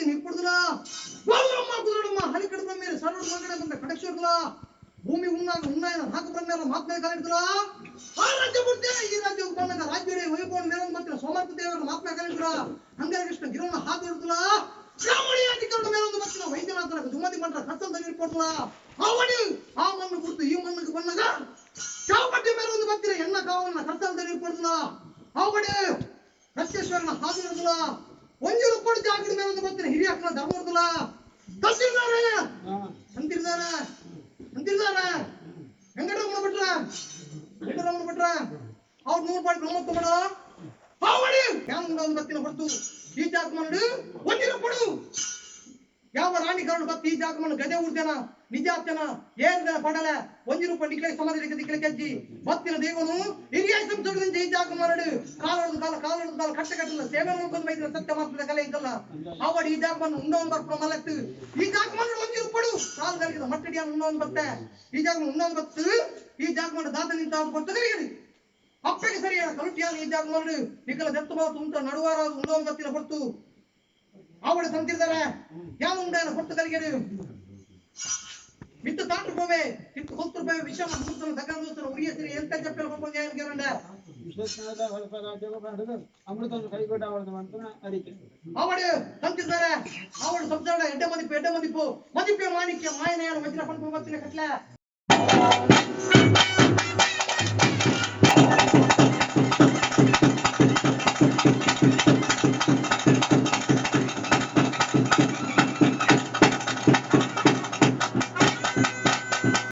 ಪುಡಿ ನಿಪ್ಪುಡ್ದುಲ ಬಲ್ಲಮ್ಮ ಕುದುರಡಮ್ಮ ಹಲಿಕಡ ಬ್ರಹ್ಮೇರು ಸರಡು ಮಂಗಡ ಬಂದ ಕಡಕ್ಷರ್ದುಲ ಭೂಮಿ ಉಣ್ಣಾಗ ಉಣ್ಣಾಯನ ನಾಲ್ಕು ಬ್ರಹ್ಮೇರ ಮಹಾತ್ಮೆ ಕಾಲಿಡ್ದುಲ. ಆ ರಾಜ್ಯ ಬಿಡ್ತೆ ಈ ರಾಜ್ಯಕ್ಕೆ ಬಂದಾಗ ರಾಜ್ಯಡೆ ವೈಭವ ಮೇಲೊಂದು ಬರ್ತಿರ ಸೋಮರ್ಥ ದೇವರ ಮಹಾತ್ಮೆ ಕಾಲಿಡ್ದುಲ. ಹಂಗಾರೆ ಕೃಷ್ಣ ಗಿರವನ್ನ ಹಾಕಿಡ್ದುಲ. ಬ್ರಾಹ್ಮಣಿ ಅಧಿಕಾರದ ಮೇಲೊಂದು ಬರ್ತಿನ ವೈದ್ಯನಾಥನ ಜುಮ್ಮತಿ ಮಂತ್ರ ಕರ್ತಲ್ ನೀರು ಆವಡಿ ಆ ಮಣ್ಣು ಗುರ್ತು ಈ ಮಣ್ಣಿಗೆ ಬಂದಾಗ ಚಾವಪಟ್ಟಿ ಮೇಲೆ ಒಂದು ಬರ್ತಿರ ಎಣ್ಣ ಕಾವನ್ನ ಕರ್ತಲ್ ನೀರು ಕೊಡ್ದುಲ. ಆವಡಿ ಸತ್ಯೇಶ್ವರನ ಹಾದಿರುದುಲ. ಒಂಜಿ ರೂಪಾಯಿ ಜಾಗದ ಮೇಲೆ ಒಂದು ಬರ್ತಿರ ಹಿರಿಯಕ್ಕನ ಧರ್ಮರ್ದುಲ. ತಂತಿರ್ದಾರೆ ಅಂತಿರ್ದಾರೆ ಅಂತಿರ್ದಾರೆ ವೆಂಕಟರಮಣ ಭಟ್ರ ವೆಂಕಟರಮಣ ಭಟ್ರ ಅವ್ರು 100 ರೂಪಾಯಿ ಬ್ರಹ್ಮತ್ವ ಮಾಡ ಆವಡಿ ಯಾನ್ ಒಂದು ಬರ್ತಿನ ಹೊರತು ಈ ಜಾಗಮನುಡು ಒಂಜಿನ ಕೊಡು. ಯಾವ ರಾಣಿ ಕರಡು ಬತ್ತಿ ಈ ಜಾಗಮನ್ನು ಗದೆ ಊರ್ಜನ ನಿಜಾತ್ಯನ ಏರ್ದನ ಪಡಲೆ ಒಂಜಿ ರೂಪ ನಿಕ್ಲೆ ಸಮಾಧಿ ದಿಕ್ಲೆ ಕೆಜ್ಜಿ ಬತ್ತಿನ ದೇವನು ಹಿರಿಯ ಸಂಸದಿಂದ ಈ ಜಾಗಮನಡು ಕಾಲೊಡದು ಕಾಲ ಕಾಲೊಡದು ಕಾಲ ಕಟ್ಟ ಕಟ್ಟಲ ಸೇವೆ ಮಾಡ್ಕೊಂಡು ಬೈದಿನ ಸತ್ಯ ಮಾತ್ರದ ಕಲೆ ಇಂಕಲ್ಲ. ಆವಡಿ ಈ ಜಾಗಮನ್ನು ಉಂಡವನ್ ಬರ್ಪುನ ಮಲತ್ತು ಈ ಜಾಗಮನ್ನು ಒಂಜಿ ರೂಪಡು ಕಾಲು ಕರಗಿದ ಮಟ್ಟಡಿಯನ್ನು ಉಂಡವನ್ ಬತ್ತೆ ಈ ಜಾಗ ಉಂಡವನ್ ಬತ್ತು ಈ ಜಾಗಮನ್ನು ದಾತ ನಿಂತ ಕೊಟ್ಟು ಕರಿಯದು ಅಪ್ಪಗೆ ಸರಿಯಾದ ಕಲುಟಿಯಾನ ಈ ಜಾಗಮನ್ನು ನಿಕಲ ದತ್ತು ಮಾತು ಉಂಟ ನಡುವಾರ ಉಂಡವನ್ ಬತ್ತಿನ ಹೊರತು ಆವಡ ತಂತಿರ್ದಾರೆ ಯಾವ ಉಂಡಾನ ಹೊರತು ಕಲಿಗೆಡು ಮಿತ್ತು ತಾಂಟ್ರು పోవే ತಿತ್ತು ಕೊಲ್ತು ರೂಪಾಯಿ ವಿಷ ಅಮೃತನ ದಗಂದೋಸನ ಉರಿಯ ಸಿರಿ ಎಂತ ಜಪ್ಪೆಲ ಕೊಂಡ್ಕೊಂಡು ಯಾರು ಕೇರಂಡ ಅಮೃತ ಕೈಗೊಡ್ಡ ಅವಳದು ಅಂತ ಅರಿಕೆ ಆವಡು ತಂತಿರ್ದಾರೆ ಆವಡು ಸಂಸಾರ ಎಡ್ಡೆ ಮದಿಪ್ಪು ಎಡ್ಡೆ ಮದಿಪ್ಪು ಮದಿಪ್ಪೆ ಮಾಣಿಕ್ಯ ಮಾಯನ ವಜ್ರ ಪಂಪ ಬತ್ತಿನ ಕಟ್ಲೆ.